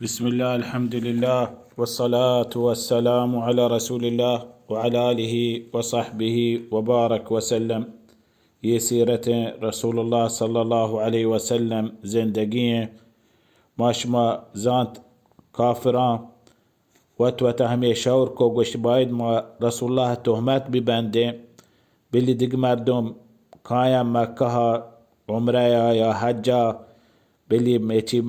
بسم الله، الحمد لله، والصلاة والسلام على رسول الله وعلى آله وصحبه وبارك وسلم. یہ سیرت رسول اللہ صلی اللہ علیہ وسلم زندگی ہیں. ما شما زانت کافراں وت وت ہمے شور کو گوشت، باید ما رسول اللہ تہمت ببندیں، بلی دگ مردم کایاں مکہ عمرہ یا حج، بلی میچی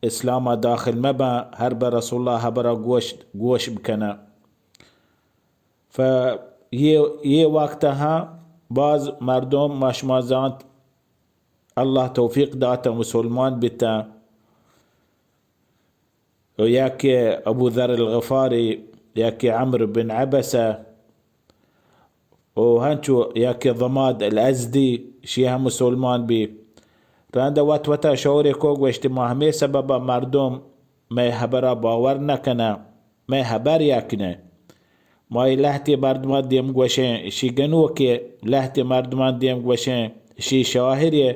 اسلام داخل مبن، ہر بہ رسول اللہ ہبرا گوش، گوش بکنن. ف یہ، یہ وقت ہاں باز مردم ما شما زانت اللہ توفیق داتا مسلمان بیتا. و یکے ابو ذر الغفاری، یکے عمرو بن عبسہ، و ہنچو یکے ضماد الازدی، شی ہم مسلمان بی. رند وت وتا شورے کو گوشت، ما ہمے سبب مردم مئے ہبرا باور نکنن، مئے ہبر یک نہ. ما اے لہتے مردمان دیم گوشیں، شی گنوکے، لہتے مردمان دیم گوشیں، شی شاعرے،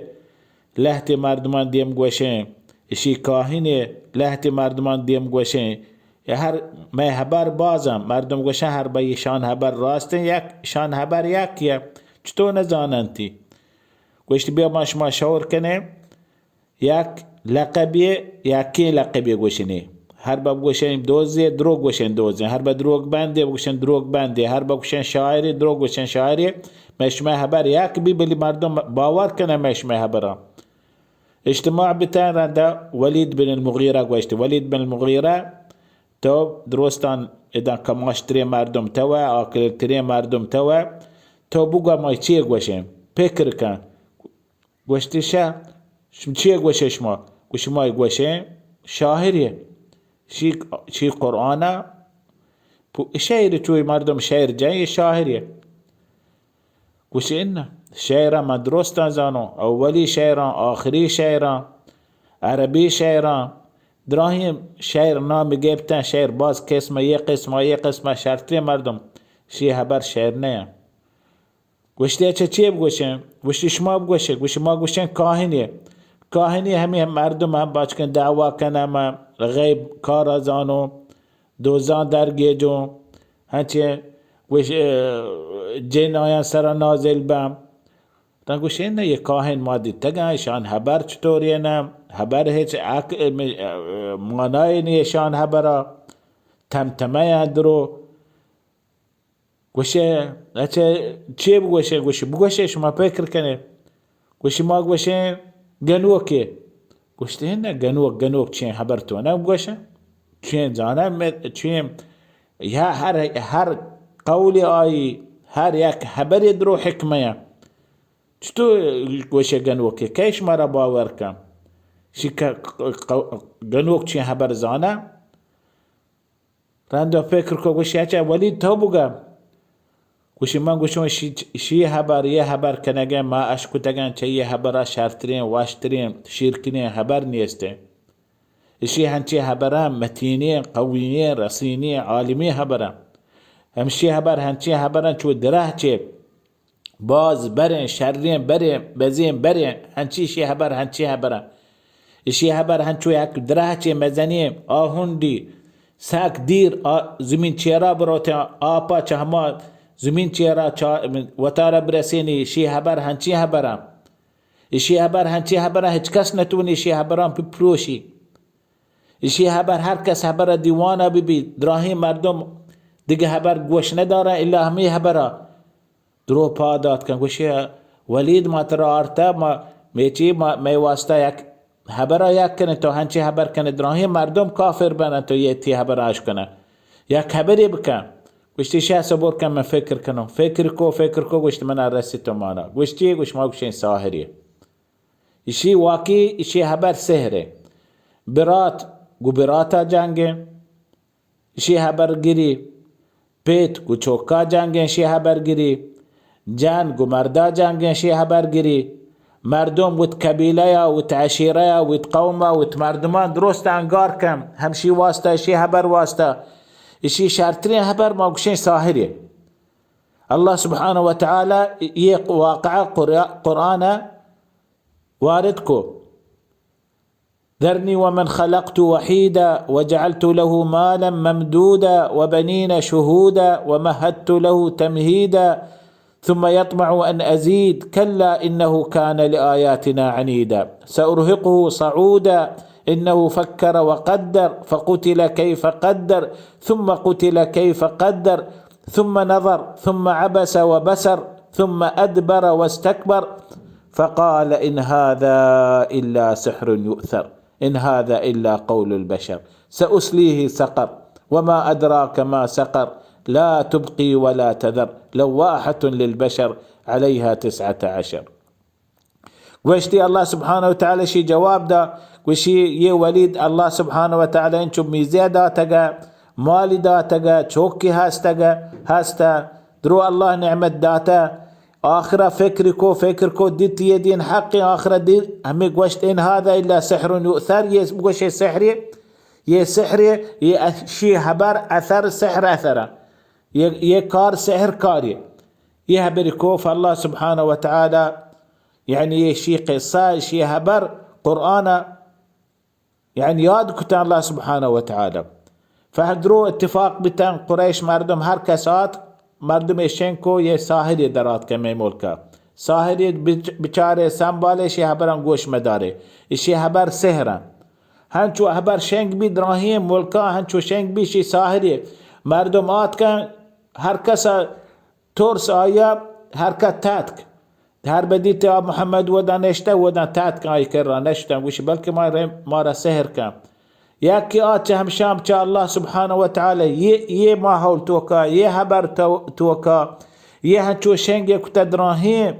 لہتے مردمان دیم گوشیں، اشی کاہنے، لہتے مردمان دیم گوشیں، اے ہر مئے ہبر بازاں، مردم گوشن ہر بہ ایشان ہبر راستیں، یک شان ہبر یک یا چطور نزاننتی؟ گوشت، بیا ما شما شور کنیں، یک لقبے، یکیں لقبے گوشنی. ہر بہ گوشن دوزے، دروگ گوشن دوزے، ہر بہ دروگ بندے، گوشن دروگ بندے، ہر بہ گوشن شاعرے، دروگ گوشن شاعرے. مئے شمئے ہبر یک بی، بلی مردم باور کنن مئے شمئے ہبراں. اجتماع بتن، رندا ولید بن المغیرہ گوشت، ولید بن المغیرہ، تو درستان ادا کماشترین مردم توئے، عاقلترین مردم توئے، تو بگو ما چی گوشیں، فکر کن. گوشتی، شہ، شم چی گوشے شما؟ گوشی، ما گوشیں شاعرے. شی، شی قرآن، پو-، شعر چوی مردم شعر جائیں، شاعرے. گوشی، ان شعر من درستان زانو، اولی شعران، آخری شعران، عربی شعران، دراہیں شعر نام گپتن، شعر باز قسم، یہ قسم، یہ قسم، شرطی مردم شی ہبر شعر نہ. گوشتی، اچھا چی بگوشیں؟ گوشتی، شما بگوشے. گوشتی، ما گوشیں کاہنے. کاہنے ہمے مردم ہم باچکن دعوی کنن، ما غیب کارا زانو، دوزان درگیجوں، ہنچیں گوش، جن آیان سرا نازل بن. تن گوشیں، نہ، یہ کاہن ما دیتگن، اشان ہبر چطوری نہ، ہبر ہچ عق-، معنی نی اشان ہبرا، تمتمہ درو. گوشے، اچھا، چی بگوشے؟ گوشی، بگوشے، شما فکر کنے. گوشی، ما گوشیں گنوکے. گوشتی، نہ، گنوک، گنوک چین ہبر تو نہ بگوشے. چین زانہ، چین، یا ہر، ہر قول آئی، ہر یک ہبر درو حکمہ. چطور گوشے گنوکے؟ کئے شمارا باور کن؟ شی ک-، ک-، گنوک چین ہبر زانہ؟ رند ء فکر کو، گوشی، اچھا ولید تو بگا. گوشی، من گوشوں، شی، شی ہبر، یہ ہبر کنگے، ما اشکتگن چہ یہ ہبرا شرترین، وشترین، شیرکنین ہبر نیستیں. اشی ہنچی ہبران متینین، قویین، رسینین، عالمین ہبران. ہمشی ہبر ہنچی ہبران چو درہ چے باز بریں، شریں بریں، بزیں بریں، ہنچی اشی ہبر، ہنچی ہبر. اشی ہبر ہنچو یک درہچے مزنیں آہندی، سک دیر آ-، زمین چیرا بروتیں، آپا چہ ہما زمین چیرا چا-، وتارا برسینی. اشی ہبر ہنچی ہبراں. اشی ہبر ہنچی ہبراں، ہچ کس نتونی اشی ہبراں بپروشی. اشی ہبر ہر کس ہبر دیوانا ببی، دراہیں مردم دگہ ہبر گوش ندارن الا ہمی ہبرا. درو پاد آتکن، گوشی، ولید، ما ترا آرتہ، ما میچی، ما، مئے واسطہ یک ہبرا یک کنے، تو ہنچی ہبر کنے، دراہیں مردم کافر بنن، تو یہ تی ہبر اش کنہ. یک ہبری بکن. گوشتی، شہ صبر کن، من فکر کنم. فکر کو، فکر کو، گوشت، من رسی تو مانا. گوشتی، گوش ما گوشیں ساحری. اشی واقعی، اشی ہبر سحرے. برات گو براتا جنگیں. اشی ہبر گری، پیت گو چوکا جنگیں، اشی ہبر گری، جن گو مردا جنگیں، اشی ہبر گری، مردم وت قبیلہ یا، وت عشیرہ یا، وت قوم یا، وت مردمان درست انگار کن، ہمشی واسطہ، اشی ہبر واسطہ، اشی شرترین ہبر ما گوشیں ساحرے. اللہ سبحانہ و تعالی یہ واقعہ قرآ-، قرآن وارد کو. ذرني ومن خلقت وحيدا وجعلت له مالا ممدودا وبنين شهودا ومهدت له تمهيدا ثم يطمع أن أزيد، كلا إنه كان لآياتنا عنيدا، سأرهقه صعودا، إنه فكر وقدر، فقتل كيف قدر، ثم قتل كيف قدر، ثم نظر، ثم عبس وبسر، ثم أدبر واستكبر، فقال إن هذا إلا سحر يؤثر، إن هذا إلا قول البشر، سأصليه سقر، وما أدراك ما سقر، لا تبقي ولا تذر، لواحة للبشر، عليها تسعة عشر. گوشتی، اللہ سبحانہ و تعالی شی جواب دا، گوشی، یہ ولید اللہ سبحانہ و تعالی انچو میزہ داتگا، مالی داتگا، چوکی ہستگا، ہستا، درو اللہ نعمت داتا، آخرا فکر کو، فکر کو، دیت یہ دین حق، آخرا دین ہمیں گوشت، ان هذا الا سحر یؤثر، یہ گوشے سحر، یہ سحر، یہ شی حبر اثر، سحر اثر، یہ، یہ کار سحر کاری. یہ حبر کو، فاللہ سبحانہ و تعالی، یعنی یہ شی قصہ، شی حبر قرآن، یعنی یاد کتن اللہ سبحانہ و تعالی. فہدرو اتفاق بتن، قریش مردم ہر کس آت، مردم شنگ کو، یہ ساحر درات کہ مئے ملکا. ساحر بچ-، بچارے، سنبالے، شی حبران گوش مدارے. اشی حبر سحرن. ہنچو حبر شنگ بی دراہیں ملکا، ہنچو شنگ بی شی ساحر. مردم آتکن، ہر کس ترس آیا، ہر کس تتک. ہر بدیت آ محمد ودا نشتہ، ودا تتک آئی کرا نشتہ، گوشی، بلکہ ما رے-، مارا سحر کن. یکی آ چہ ہمشام چہ اللہ سبحانہ و تعالی، یہ، یہ ماحول توکا، یہ حبر تو-، توکا، یہ ہنچو شنگ کتہ دراہیں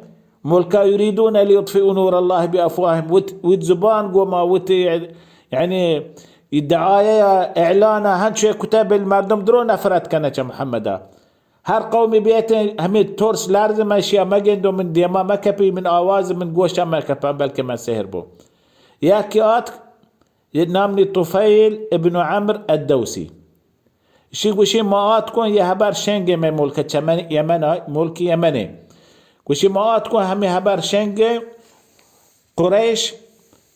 ملکا، یریدون لیطفئوا نور اللہ بافواہہم، وت، وت زبان گوما، وت، یعنی، دعایہ اعلان ہنچو کتہ بل مردم درو نفرت کنہ چہ محمدا. ہر قومی بیت ہمیں ترس لرز، من شیا مگندو، من دیما مکپی، من آواز من گوشا مکپن، بلکہ من سحر بو. یکی آتک، یہ نام نی طفیل ابن عمرو الدوسی. شی گوشی، ما آتکون یہ حبر شنگ مئے ملک چمن، یمن، ملک یمن. گوشی، ما آتکون ہمیں حبر شنگ قریش،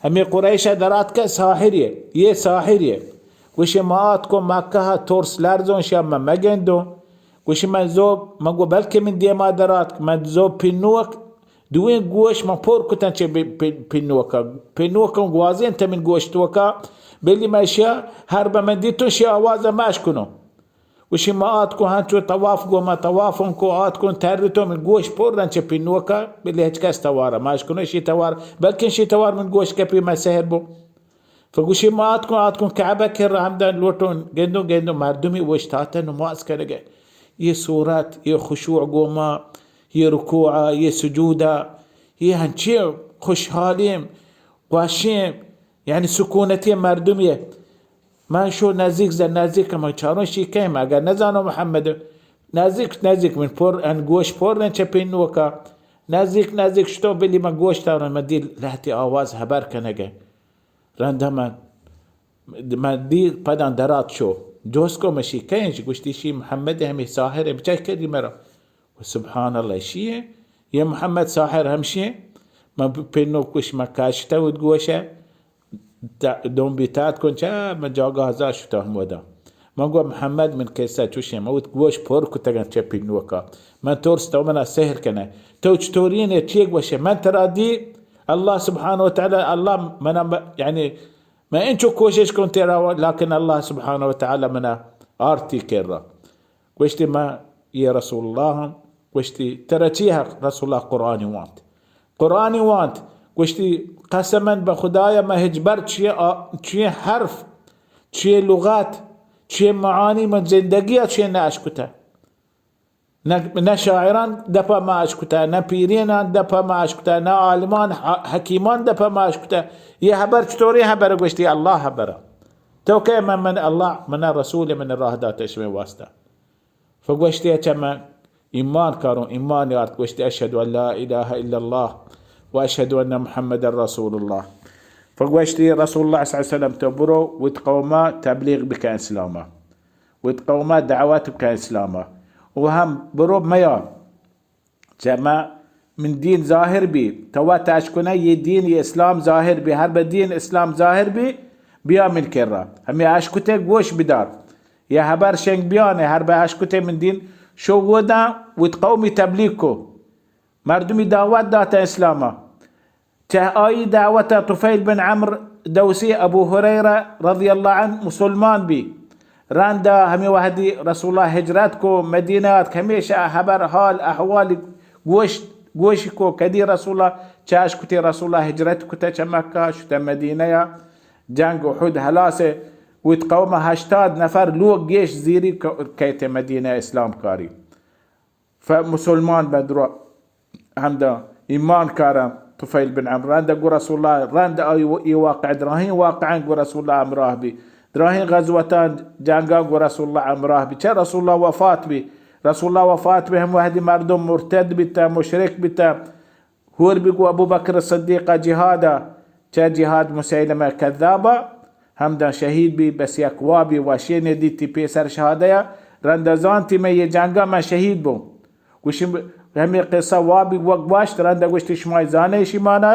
ہمیں قریش درات کہ ساحر یہ، یہ ساحر یہ. گوشی، ما آتکو مکہ ترس لرزون، شیا من مگندو. گوشی، من زو، من گو بلکہ من دیما درات، من زو پینوک، دوئیں گوش من پر کتن چہ پی-، پی-، پینوکا. پینوکا گوازین تہ من گوش توکا، بلی من شیا ہر بہ من دیتون شی آواز ماش کنو. گوشی، ما آتکو ہنچو طواف گو، ما طواف ہم کو آتکون ترتو من گوش پر رن چہ پینوکا، بلی ہچ کس توارا ماش کنو، شی توار، بلکن شی توار من گوش کپی من سحر بو. فگوشی، ما آتکون، آتکون کعبہ کرا ہمدا لوٹون، گندون، گندون مردمی اوشتاتہ نماز کنگے. یہ صورت، یہ خشوع گوما، یہ رکوع، یہ سجودہ، یہ ہنچی خوشحالیم، خوشیم، یعنی سکونتی مردمی. من شو نزیک ز-، نزیک من چارون شی کئیم، اگر نزانو محمد، نزیک، نزیک من پر، ان گوش پر رن چہ پینوکا. نزیک، نزیک شتو بلی من گوش تارون، من دی لہتی آواز حبر کنگے. رندا من، من دی پدان درات شو. جوست کو من شی کئیم، گوشتی شی محمد ہمیں ساحر ہے، بچار کدی مرا. و سبحان اللہ، شی ہے؟ یہ محمد ساحر ہمشی ہے؟ من پینوک گوش من کاشتہ ود گوشہ. تا-، دون بیتات کن چا، من جاگہ ہزار شتہ ہم ودا. من گو محمد من قصہ چوشیں، من وت گوش پر کتگن چہ پینوکا. من ترس تو منا سحر کنہ. تو چطورین ہے چیے گوشے؟ من ترا دی، اللہ سبحانہ و تعالی، اللہ منا م-، یعنی من انچو کوشش کن تیرا، لیکن اللہ سبحانہ و تعالی منا آرتی کرا. گوشتی، من یہ رسول اللہ ہم. گوشتی، ترا چی حق؟ رسول اللہ قرآن وانت. قرآن وانت. گوشتی، قسما بہ خدایا من ہچبر چیئے آ-، چیئے حرف، چیئے لغت، چیئے معانی من زندگیا چیئے نہ اشکتہ. نہ، نہ شاعران دپا ما اشکتہ، نہ پیرینان دپا ما اشکتہ، نہ عالمان، ح-، حکیمان دپا ما اشکتہ. یہ حبر چطوری حبر؟ گوشتی، اللہ حبر. تو کہ من، من اللہ، من رسول، من راہ داتہ شمے واسطہ. فگوشتی، اچھا من ایمان کاروں، ایمان یارت، گوشتی، اشہد ان لا الہ الا اللہ و اشہد ان محمد رسول اللہ. فگوشتی، رسول اللہ صلی اللہ علیہ وسلم، تو برو وت قوما تبلیغ بکن اسلاما. وت قوما دعوت بکن اسلاما. و ہم برو میا چہ ما من دین ظاہر بی، تو وت اشکنہ یہ دین، یہ اسلام ظاہر بی، ہر بہ دین اسلام ظاہر بی، بیا من کرا۔ ہمے اشکتے گوش بدار۔ یہ ہبر شنگ بیانے، ہر بہ اشکتے من دین شو ودا وت قومی تبلیغ کو۔ مردمی دعوت داتہ اسلاما۔ چہ آئی دعوت طفیل بن عمرو دوسی ابو ہریرہ رضی اللہ عنہ مسلمان بی۔ رندا ہمے وہدی رسول اللہ ہجرت کو مدینہ ات، ہمیشہ ہبر حال احوال گوش، گوش کو کدی رسول اللہ چاش کتے، رسول اللہ ہجرت کتے چہ مکہ شتے مدینہ یا جنگ احد ہلاس وت قوم ہشتاد نفر لوگ گیش زیری ک-، کیتے مدینہ اسلام کاری۔ ف-، مسلمان بہ درو ہمدا ایمان کارم طفیل بن عمرو۔ رند گو رسول اللہ، رند آئی و-، ای واقع دراہیں واقعاں گو رسول اللہ ہمراہ بی، دراہیں غزوتاں جنگاں گو رسول اللہ ہمراہ بی۔ چہ رسول اللہ وفات بی، رسول اللہ وفات بی ہم وہدی مردم مرتد بیتا، مشرک بیتا، ہور بی گو ابو بکر صدیق جہادا، چہ جہاد مسیلمہ کذابا ہمدا شہید بی، بس یک وابی وشین دیتی پیسر شہادیا، رند زانتی میں یہ جنگا میں شہید بوں۔ گوشی ہمے قصہ وابی وقت گوشت، رند گوشتی شما زانے شی مانا؟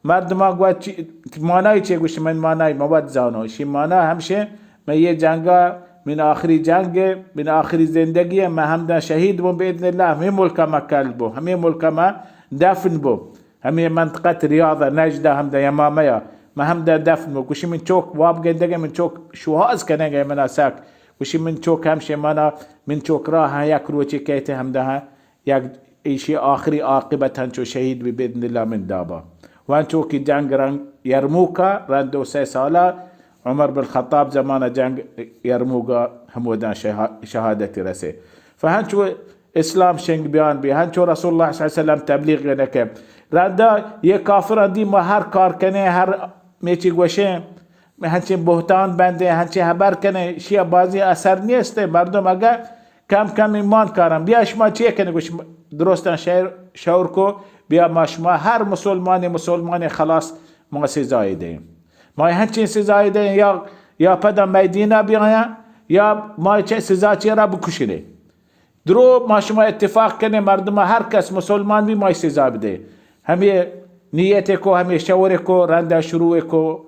مردما گوشت چی، مانای چی؟ گوشت من مانای موت زانو۔ شی مانا ہمشے، من یہ جنگا من آخری جنگ، من آخری زندگی، من ہمدا شہید بوں باذن اللہ، ہمے ملکا من کل بوں، ہمے ملکا من دفن بوں، ہمے منطقت ریاض نجدہ ہمدا یمامہ یا من ہمدا دفن بوں۔ گوشی من چوک واب گندگے، من چوک شوہاز کنگے منا سک۔ گوشی من چوک ہمشے مانا، من چوک راہ ہاں یک روچے کہتے ہمدا ہاں یک ایشی آخری عاقبت ہنچو شہید بی باذن اللہ من دابا۔ و ہنچو کہ جنگ رنگ یرموکا رند دو سہ سالا عمر بن خطاب زمانہ جنگ یرموگا ہموداں شہا-، شہادتی رسے۔ فہنچو اسلام شنگ بیان بی، ہنچو رسول اللہ صلی اللہ علیہ وسلم تبلیغ نکے۔ رندا یہ کافران دی ما ہر کار کنے، ہر میچی گوشیں، ہنچیں بہتان بندیں، ہنچیں ہبر کنیں، شیا بازی اثر نیست۔ مردم اگہ کم کم ایمان کارن، بیا شما چی کنیں؟ گوش درستاں شعر، شعور کو، بیا ما شما ہر مسلمان مسلمان خلاص ما سزای دیں۔ ما ہنچیں سزای دیں یا، یا پدا میدینہ بیایا یا ما چہ سزا چی را بکشنے۔ درو ما شما اتفاق کنیں، مردم ہر کس مسلمان بی ما سزا بدے۔ ہمیں نیت کو، ہمیں شعور کو، رندہ شروع کو۔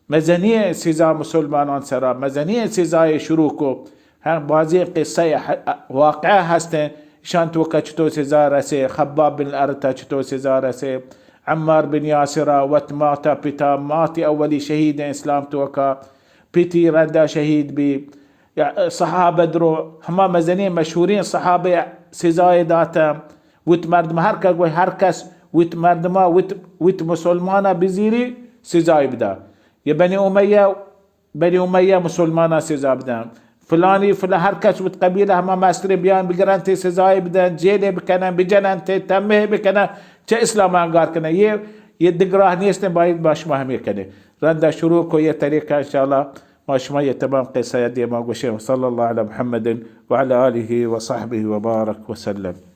مزنیں سزا مسلمانان سرا، مزنیں سزای شروع کو۔ ہم بازیں قصہ ہ-، واقعہ ہستیں، شان توکا چطور سزا رسے، خباب بن الارت چطور سزا رسے، عمار بن یاسرا وت ماتا پتا، ماتی اولی شہید اسلام توکا، پتی رندا شہید بی، یا صحابہ درو، ہما مزنیں مشہوریں صحابہ سزای داتا، وت مردم ہر کس گوش، ہر کس وت مردما وت، وت مسلمانا بزیری سزای بدا۔ یا بنی امیہ، بنی امیہ مسلماناں سزا بدن۔ فلانی فلان، ہر کس وت قبیلہ ہما مستریں بیان بگرنت، سزای بدن، جیلے بکنن، بجننت، تمے بکنن، چہ اسلام انگار کنن۔ یہ، یہ دگراہ نیست، باید ما شما ہمیں کنیں۔ رندا شروع کو یہ طریقہ، انشاءاللہ ما شما یہ تمام قصہ دیما گوشیں۔ وصلی اللہ علی محمد وعلی آلہ وصحبہ وبارک وسلم۔